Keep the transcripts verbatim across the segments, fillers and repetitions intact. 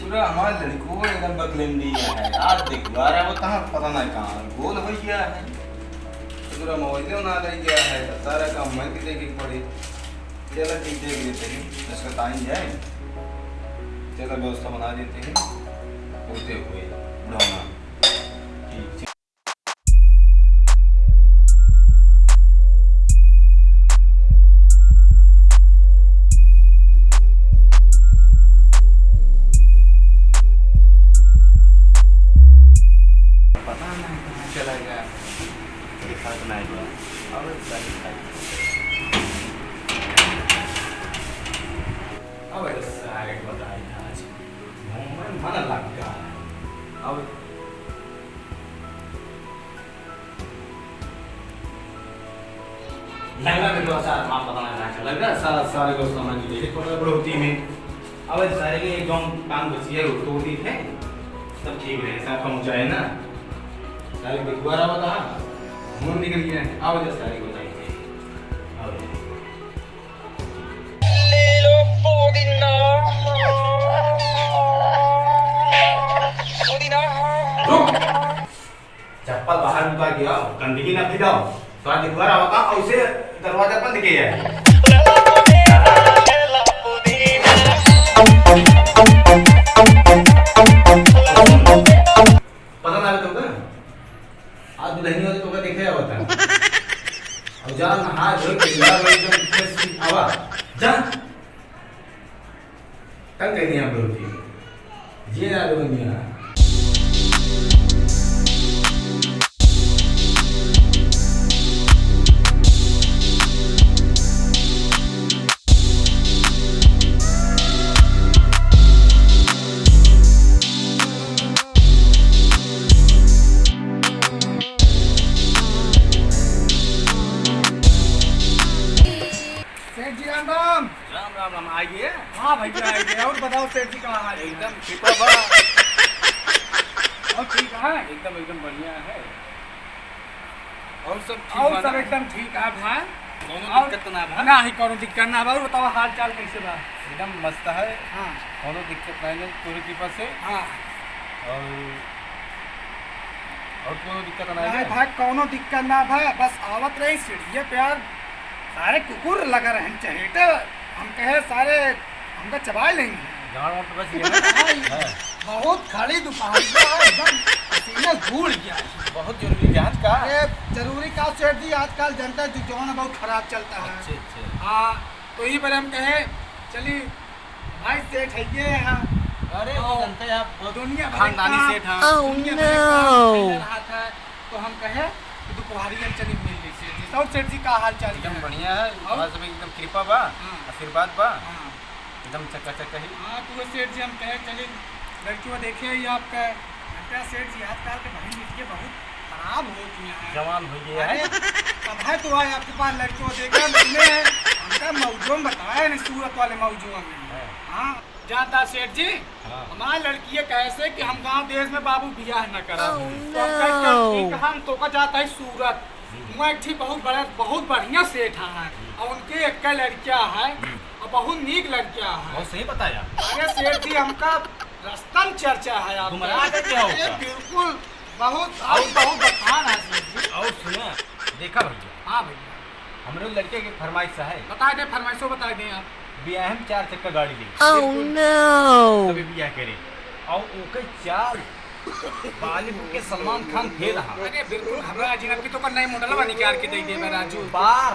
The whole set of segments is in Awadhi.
पूरा हमार लड़को एकदम बकलेंडी है। आज देख, बारह वो कहाँ, पता ना कहाँ गोल हो गया है। पूरा मोबाइल ना रह गया है, तो सारा काम मैं भी देखे के पड़े। चलो ठीक, देख लेते हैं, इसका टाइम जाए। चलो, व्यवस्था बना देते हैं, होते हुए बुढ़ाना। ठीक, ठीक। पता नहीं कहाँ चला गया, देखा तो नहीं गया। अब सारी खाई। अब सारे बताए आज घूमन मन लग गया। अब लग रहा है, थोड़ा सा माफ बताना चाहता लग रहा है, सारा, सारे दोस्त हमारे लिए एक पकड़ बढ़ोती में। अब सारे के एक जौन काम बची है, वो तोड़ दी थे, सब ठीक रहे, सब पहुँचाए ना। सारे के दोबारा बता, घूम निकल गया है। अब सारे को बताइए। अब ले लो पुदीना, पुदीना। चप्पल बाहर उतार के आओ, गंदगी ना फैलाओ। तो आज दोबारा होता, और उसे दरवाजा बंद किया जाए। पता ना तुमका, आज दुल्हनिया तो तुमका देखे आवता। अब जा नहा धो के तैयार हो एकदम fresh आवा। जा। तंग कर दिया हम लोग की। ये ना दुल्हनिया। सेठ जी, राम राम। राम राम राम, आइए। हाँ भैया, आइए। और बताओ सेठ जी, का हाल है? एकदम ठीक बा। और ठीक है? एकदम, एकदम बढ़िया है। और सब ठीक और बा सब ना? एकदम ठीक है भाई। कौनो और दिक्कत तो ना बा? ना ही कौनो दिक्कत ना बा। और बताओ, हाल चाल कैसे बा? एकदम मस्त है। हाँ। कौनो दिक्कत नहीं है, तोहरे कृपा से। हाँ। और, और कौनो दिक्कत ना नहीं है? भाई, कौनो दिक्कत ना बा। बस आवत रही सीढ़िए पे यार, सारे कुकुर लगा रहे हैं चहेटे। हम कहे, सारे हमका चबाए लेंगे। गाँड़ वाँड़ तो बच गया ना? हाँ, हाँ। बहुत खड़ी दुपहरिया है, एकदम पसीना बूड़ गया है। बहुत जरूरी जान का? अरे, जरूरी का सेठ जी, आजकल जनता जो जौन बहुत खराब चलता है। अच्छा, अच्छा। हाँ, तो यही पर हम कहे, चली भाई सेठ है ये है। अरे, वो और जनता है, बहुत दुनिया भर खानदानी काम, सेठ है। Oh, दुनिया भर काम no। फैला रहा था। तो हम कहे कि दुपहरिया चली मिल ली सेठ जी। और सेठ जी का हाल चाल एकदम क्या है? बढ़िया है, और? बस अभी एकदम कृपा बा, हाँ। आशीर्वाद बा, हाँ। एकदम चकाचक ही। हाँ, तो वो सेठ जी हम कहे चली लड़की वो देखे ही आपका, लगता है सेठ जी आजकल के बहन जी के बहुत खराब हो गया है। जवान हो गया है। अरे, तब है तो आए आपके पास लड़की वो देखे, मिलने हैं, हमका मौजों में बताया नहीं, सूरत वाले मौजों में। हाँ। हाँ। जानता सेठ जी, हाँ। हमार लड़किए कहे से कि हम गाँव देश में बाबू बियाह न करब। Oh, तो हम कहे, "चल no। ठीक है, हम तोका जाता है सूरत।" हम्म। वहाँ एक ठी बहुत बड़ा, बहुत बढ़िया सेठ है। हम्म। और उनके एक लड़किया है, हम्म। और बहुत नीक लड़किया है। बहुत सही बताया। अरे सेठ जी, हमका रस्तन चर्चा है आपका। गुमराह कर दिया अरे होगा। बिल्कुल, बहुत, और? बहुत बखान है सेठ जी। और सुना, देखा भैया। हाँ भैया। हमरे लड़के के फरमाइश है। बता दे, फरमाइशो बता दे आप। बियाह में चार चक्का गाड़ी ले। Oh, no। तभी बियाह करे। और ओके चाल बॉलीवुड के सलमान खान फेल रहा। अरे बिल्कुल, हमरा अजीनबी तो का नए मॉडल बनी कार के दे देबे राजू। बार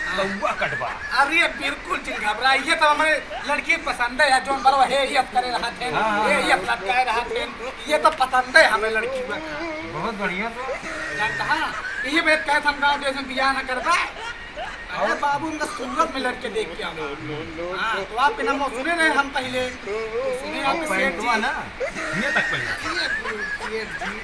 हाँ। कौआ कटवा। अरे बिल्कुल जिन घबरा, ये तो हमारे लड़की पसंद है, जो बरवा हे ये करे रहा थे, हाँ, हाँ, हे ये हाँ। लटकाए रहा थे, ये तो पसंद है हमें लड़की में। बहुत बढ़िया तो। जानता हाँ, ये बात कहे हम गाँव देश में बियाह ना करबा। अरे बाबू, उनका सूरत में लड़के देख के आवा। हाँ, तो आपके नाम सुने रहे हम पहले। तो सुने और आपके सेठ पैंटवा जी। ना, ये तक पहना। ये सेठ जी,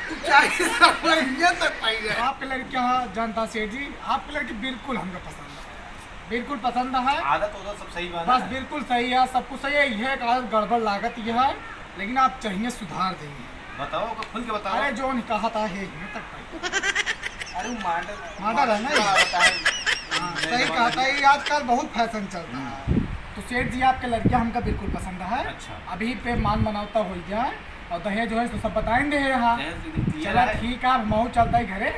तू क्या ही सब ये तक पहने। आपके लड़के यहाँ जानता सेठ जी, आपके लड़की बिल्कुल हमका पसंद है। बिल्कुल पसंद है। आदत उदत सब सही बा ना? बस बिल्कुल सही है, सब कुछ सही है। यह एक आदत गड़बड़ लागत यह है, लेकिन आप चाहिए सुधार देंगे। बताओ, ओके खुल के बताओ। अरे, जौन कहा था, हे, हिम्मत तक पाई। अरे, वो मॉडल, मॉडल है ना ये? हाँ, बताओ। हाँ, सही कहा था, ये आजकल बहुत फैशन चल रहा है। हम्म। तो सेठ जी, आपके लड़किया हमका बिल्कुल पसंद है। अच्छा। अभी पे मान मनौता हो गया है और दहेज वहेज तो सब बताइन दे हैं यहाँ। दहेज तो clear चला है। ठीक है, अब हमहू चलता ही घरे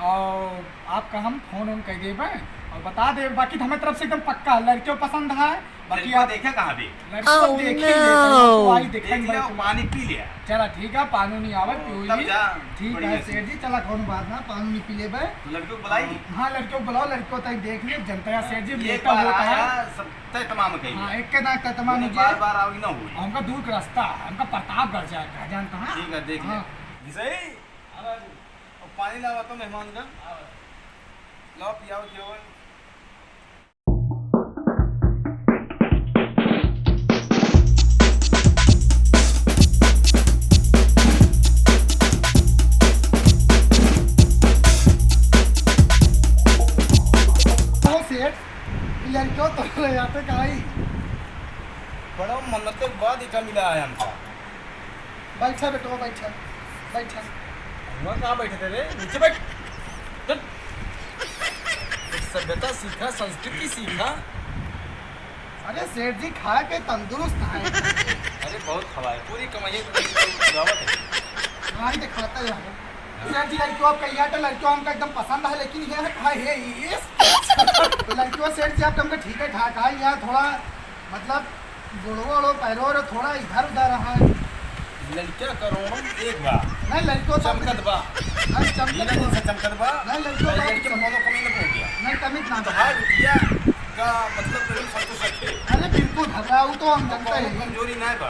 और आपका हम फोन वोन कर देबे और बता दे। बाकी तो हमें तरफ से एकदम पक्का है, लड़कियों पसंद है। बाकी लड़कियों आप देखे कहाँ भी? लड़कियों Oh, देखी no। ले, तो आई देखे देख लिया, पानी पी लिया। चला ठीक है, पानी नहीं आवे, ओ, पी तब ली। जा, ठीक बढ़िया है से। सेठ जी, चला कौन बात ना, पानी नहीं पी लेबे। लड़कियों को बुलाई? हाँ, लड़कियों को बुलाओ, लड़कियों तक देख ले, जनता है सेठ जी, एक लेटा बार होता है। आया, सब तय तमाम कही हाँ, है। एक के दांत तय तमाम उन्हें हो जाए। बार बार आओगी ना हुई। हमका दूर का रास्ता है, हमका प्रतापगढ़ जाए का, जानता है? ठीक है, देख ले। हाँ। जी सही? हाँ, बाबू। अब पानी लावा तो मेहमान का। हाँ, बाबू। लाओ, पियाओ, खियाओ। ओ सेठ, ई लड़कियों तो ले जाते का आई? बड़ा मन्नत के बाद इतना मिला है हमका। बैठा बेटवा, बैठा, बैठा। हुआ कहाँ बैठे थे रे? नीचे बैठ। चल। कुछ सभ्यता सीखा, संस्कृति सीखा। अरे सेठ जी, खा के तंदुरुस्त है। अरे बहुत खवाए, पूरी कमाइए तो खिलावत है। हाँ, ये दिखाता है। सेठ जी, लड़कियों आपका यहाँ तो लड़कियों हमका एकदम पसंद है, लेकिन ये है, है, है, ये तो लड़कियों सेठ जी आपका हमका ठीक है ठाक है, यहाँ थोड़ा मतलब गोड़वा ओड़ो पैरो ओरो थोड़ा इधर उधर है। लड़किया करोड़ों में एक बा। नहीं, लड़कियों तो चमकत बा। नहीं, चमकत हीरा बा। जैसा चमकत बा। नहीं, लड़कियों और तो लड़कियों में कोनो कमी न हो गया। नहीं, कमी ना तो हो। हर रुपया का मतलब एकदम संतुष्ट रखे। अरे बिल्कुल, घबराऊ तो हम जानते कोनो हैं। कमजोरी ना बा।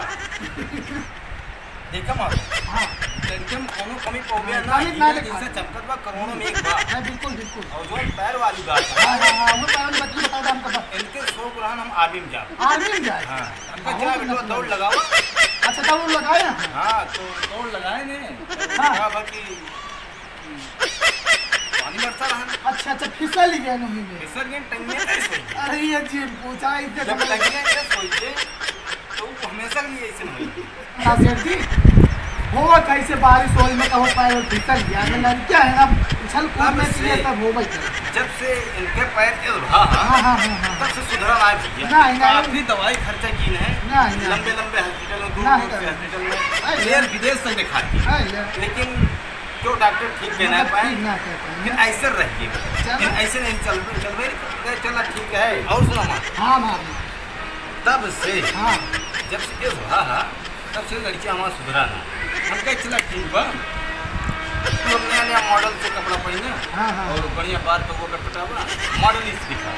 देखा मारो। हाँ। लड़किया में कोनो कमी पौबिया हाँ, ना, कमी ना हीरा देखा। जैसा चमकत बा, करोड़ों में एक बा। हाँ, बिल्कुल, बिल्कुल। और जो पैर वाली बात है, हाँ, हाँ, हाँ, वो पैर वाली बात भी बता दो हमको बस। इनके शौक रहन हम आर्मी में जाब। आर्मी में जाए? हाँ। हमका हाँ, जा वो बेटवा, मतलब दौड़ लगावा। अच्छा, दौड़ लगाए हैं? हाँ, तो दौड़ लगाए ने। हाँ। कहा बा कि पानी बरसा रहा है। अच्छा, अच्छा, फिसल गए नहीं में। फिसल गए, टंगिया कैसे हुई? अरे, ये जी, पूछा, इधर जब टंगिया कैसे हुई है, तो वो हमेशा के लिए ऐसे नहीं। हाँ, सेठ जी, हो कैसे बारिश होल में कहो पैर फिसल गया, अगर लड़किया है ना, उछल कूद तब में से, किए तब हो भाई। जब से इनके पैर के उल्हा, हाँ, हाँ, हाँ, हाँ। तब से सुधरा ना है भैया। नहीं, नहीं। काफी दवाई खर्चा की है। नहीं, नहीं। लंबे लंबे हॉस्पिटल में, दूर नहीं, दूर से नहीं। हॉस्पिटल में, अरे, देश विदेश से दिखा दी। अरे। लेकिन जो डॉक्टर ठीक कहना मतलब पाए, ठीक ना कह पाए। फिर ऐसे रह गए। चला। फिर ऐसे नहीं चल, चल भाई, चला ठीक है। और सुना माँ। हाँ, माँ। तब से, हाँ। जब से ये हुआ है, तब से लड़किया हमारा सुधरा ना। हम कहे, "चला ठीक बा, तू अब नया नया मॉडल से कपड़ा पहने हाँ, हाँ। और बढ़िया बार कौआ कट कटावा, मॉडल इस दिखा।"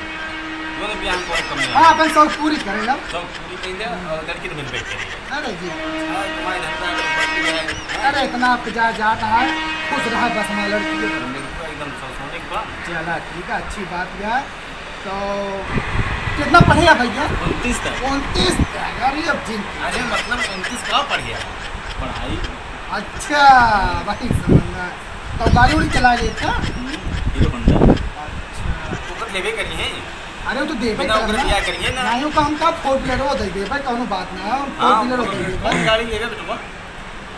बोले, "बियाह में बहुत कमी हाँ, है।" अपन शौक पूरी करे ना। शौक पूरी कइले और लड़की तो मिलबे करी। अरे जी। हाँ, तुम्हारी धंधा है, बढ़ती है। अरे इतना आपके जा जाता है, खुश रहा बस हमारा लड़की के। एकदम सौ सौ एक बार। चला ठीक है, अच्छी बात है। तो कितना पढ़े है भैया? उनतीस तक। उनतीस तक, अरे अब जिन अरे मतलब उनतीस का पढ़ गया? पढ़ाई। अच्छा, भाई समझ में। तो गाड़ी उड़ी चला ले था? हम्म, हीरो होंडा। अच्छा। तो कर लेबे करी है। अरे वो तो देबे बिना ओकरे करना। बियाह करिए ना। नहीं, ओका हम का four wheeler वो दे देबे, कौनो बात ना, हम four हाँ, wheeler वो दे देबे। कौन गाड़ी लेबे बेटवा?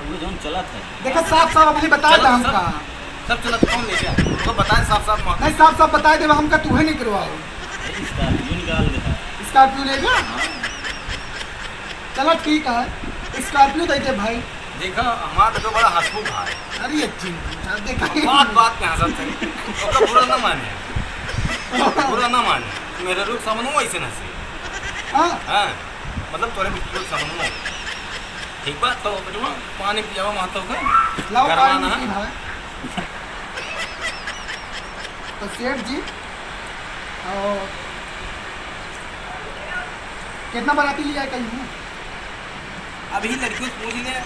वो जौन चलत है। देखा साफ साफ अपनी बता चलत दे है हमका। सब, सब चलत कौन ले गया? तो बताए साफ साफ मौत। नहीं, साफ साफ बताए देबे हमका, तू है नहीं करवाओ। अरे Scorpio निकाल देता। Scorpio ले गया? हाँ। चला ठीक है, Scorpio दे दे भाई। देखा, हमारा तो बड़ा हंसमुख है। अरे ये चिंटू, देखा। बात, बात में हंसत है। ओकर बुरा ना माने। बुरा ना माने। मेरे रूप सामने वैसे ना से। हाँ। हाँ, मतलब तोरे बिल्कुल सामने। ठीक बा, तो बेटवा, पानी पियावा माता का। लाओ गरमाना पानी है। पी भाई। तो सेठ जी, और कितना बराती लिया कहीं? अभी लड़कियों से पूछ ले,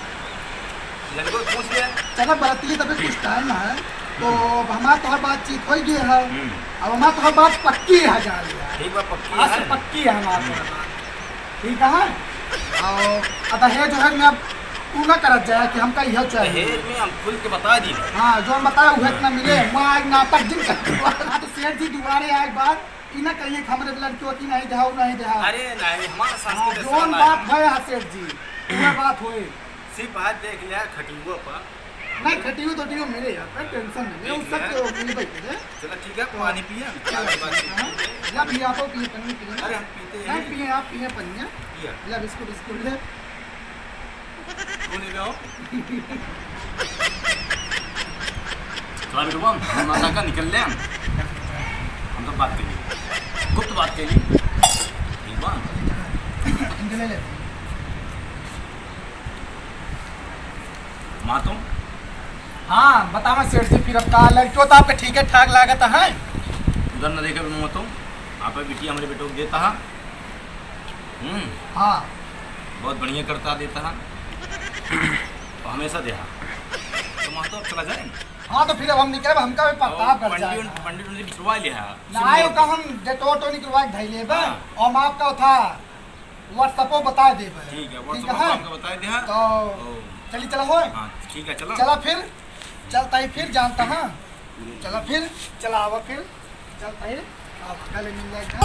लड़कियों से पूछ ले। चला बराती के तबे कुछ टाइम है, तो अब हमार तोहार बातचीत हो गई है। हम्म। अब हमार तोहार बात पक्की है, जान लिया। ठीक बा, पक्की आज से है। पक्की है हमार हम्म। तोहार बात। ठीक है? और अब दहेज वहेज में अब तू ना करत जाए कि हमका इहो चाहिए। दहेज में हम खुल के बता दी। हाँ, जो हम बताए उहे इतना मिले, वहाँ एक नाटक जिन कर। हाँ, तो सेठ जी दुआरे आए एक बार, ई ना कहिए कि हमरे लड़कियों की नहीं देहाऊ, नहीं देहाऊ। अरे नहीं, हमारा हाँ, संस्कृति जौन बात है। भय है सेठ जी, वह बात होए। सिर्फ आज देख लिया खटुआ पर, नहीं, खटियो तो टियो मिले यार, कोई tension नहीं, ठीक उस सब है। तो मिल भाई तुझे। चला, ठीक है, तो पानी पिए हम, चला, चाय के बाद हाँ, पिए। या भी आप पिए, पन्नी पिए ना। अरे, हम पीते नहीं, हैं। पिए, आप पिए पन्निया। पिया। या बिस्कुट, बिस्कुट ले। कौन ले आओ? चला बेटवा, हम ना का निकल ले हम। हम तो बात करी, गुप्त बात करी। ठीक बा? इनके ले ले। महतो। हाँ, बतावा सेठ जी, फिर अब का लड़कियों तो आपके ठीक है ठाक लागत है? उधर न देखे महतो, आप बिटिया हमरे बेटो को देता है। हम्म। हाँ। बहुत बढ़िया करता देता है। तो हमेशा देहा। तो महतो अब चला जाए। हाँ, तो फिर अब हम निकले, हमका भी प्रताप और पंडित, पंडित उनसे बिछवा लिया। नहीं, तो हम डेटो तो निकलवा के धैले बा। हाँ। और हम आपका था WhatsApp-ओ बताए देबे। ठीक है, ठीक WhatsApp-ओ है? आपका बताए दे, हाँ। तो ओ। चली चला होए। हाँ, ठीक है, चला। चला फिर, चलता ही फिर जानता, हाँ। चला फिर, चला आवा फिर, चलता ही, अब गले मिल जाएगा।